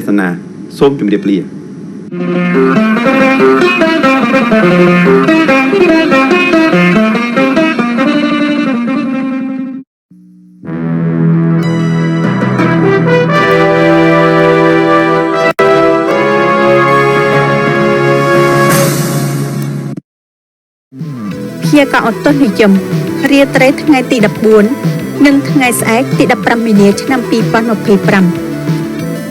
ស្សនាសូមជម្រាបលា ព្យាករណ៍ឧតុនិយមរាត្រីថ្ងៃទី14និងថ្ងៃស្អែកទី15មីនាឆ្នាំ2025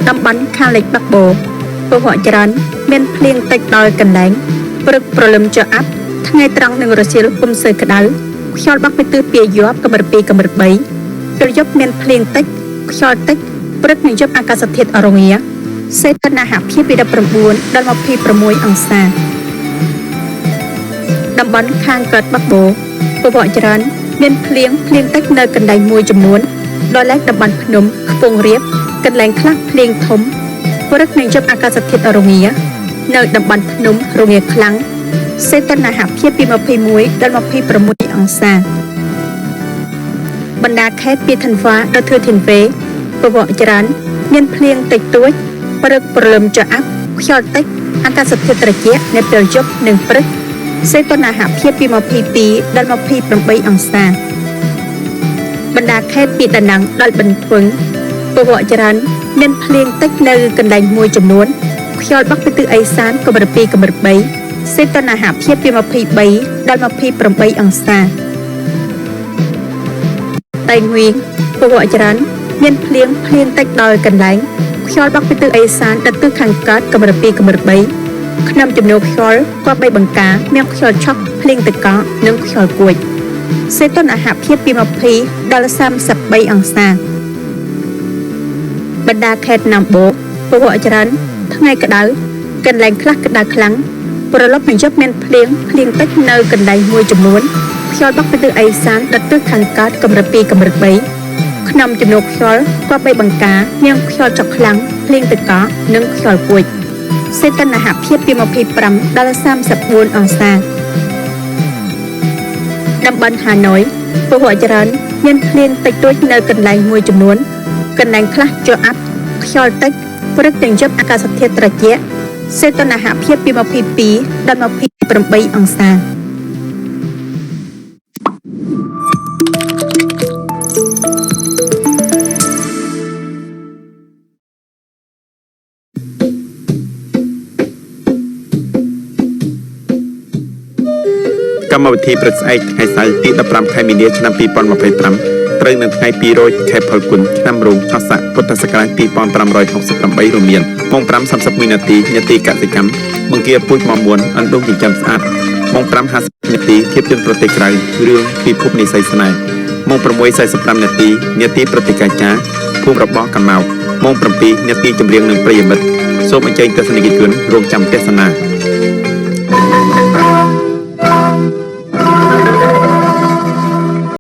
តំបន់ខាងលិចបាក់បូពហុច្រើនមានភ្លៀងតិចដល់កន្លែងព្រឹកព្រលឹមចុះអាប់ថ្ងៃត្រង់និងរសៀលពុំសូវក្តៅខ្យល់បក់ពីទិសពាយ័ព្យកម្រិត2កម្រិត3ពេលយប់មានភ្លៀងតិចខ្យល់តិចព្រឹកនិងយប់អាកាសធាតុរងាសីតុណ្ហភាពពី19ដល់26អង្សាតំបន់ខាងកើតបាក់បូពពកច្រើនមានភ្លៀងតិចនៅកន្លែងមួយចំនួនដល់ឡែកតំបន់ភ្នំខ្ពង់រាបកន្លែងខ្លះភ្លៀងធំព្រឹកនិងយប់អាកាសធាតុរងានៅតំបន់ភ្នំរងាខ្លាំងសីតុណ្ហភាពពី21ដល់26អង្សាបណ្ដាខេត្តពីធានហ្វាដល់ធឿធានវេពពកច្រើនមានភ្លៀងតិចតួចព្រឹកព្រលឹមចុះអាប់ខ្យល់តិចអាកាសធាតុត្រជាក់នៅពេលយប់និងព្រឹកសីតុណ្ហភាពពី22ដល់28អង្សាបណ្ដាខេត្តពីដាណាំងដល់បិនធួងពពកច្រើនមានភ្លៀងតិចនៅកន្លែងមួយចំនួនខ្យល់បក់ពីទិសឦសានកម្រិត2កម្រិត3សីតុណ្ហភាពពី23ដល់28អង្សាតៃងួយពពកច្រើនមានភ្លៀងតិចដល់កន្លែងខ្យល់បក់ពីទិសឦសានដល់ទិសខាងកើតកម្រិត2កម្រិត3ក្នុងចំនួនខ្យល់គប្បីបង្ការមានខ្យល់ឆក់ភ្លៀងទឹកកកនិងខ្យល់គួចសីតុណ្ហភាពពី20ដល់33អង្សាបណ្ដាខេត្តណាំបូពពកច្រើនថ្ងៃក្តៅកន្លែងខ្លះក្តៅខ្លាំងប្រឡប់និងយប់មានភ្លៀងតិចនៅកន្លែងមួយចំនួនខ្យល់បក់ពីទិសឦសានដល់ទិសខាងកើតកម្រិត2កម្រិត3ក្នុងចំនួនខ្យល់គប្បីបង្ការមានខ្យល់ចុកខ្លាំងភ្លៀងទឹកកកនិងខ្យល់គួចសីតុណ្ហភាពពី25ដល់34អង្សាតំបន់ហាណូយពហុច្រើនមានភ្លៀងតិចតួចនៅកន្លែងមួយចំនួនកន្លែងខ្លះចុះអាប់ខ្យល់តិចព្រឹកទាំងយប់អាកាសធាតុត្រជាក់សីតុណ្ហភាពពី22ដល់28អង្សា កម្មវិធីព្រឹកស្អែកថ្ងៃសៅរ៍ទី15ខែមីនាឆ្នាំ2025ត្រូវនៅថ្ងៃ200ខែផលគុណឆ្នាំរោងឆស័កពុទ្ធសករាជ2568រួមមានម៉ោង5:31នាទីនាទីកសិកម្មបង្គាពូជមមួនអណ្ដូងចិញ្ចឹមស្អាតម៉ោង5:50នាទីភាពយន្តប្រទេសក្រៅរឿងពិភពនិស័យស្នេហ៍ម៉ោង6:45នាទីនាទីប្រតិកាចារភូមិរបស់កាម៉ៅម៉ោង7នាទីចម្រៀងនឹងប្រិយមិត្តសូមអញ្ជើញទស្សនិកជនរងចាំទស្សនា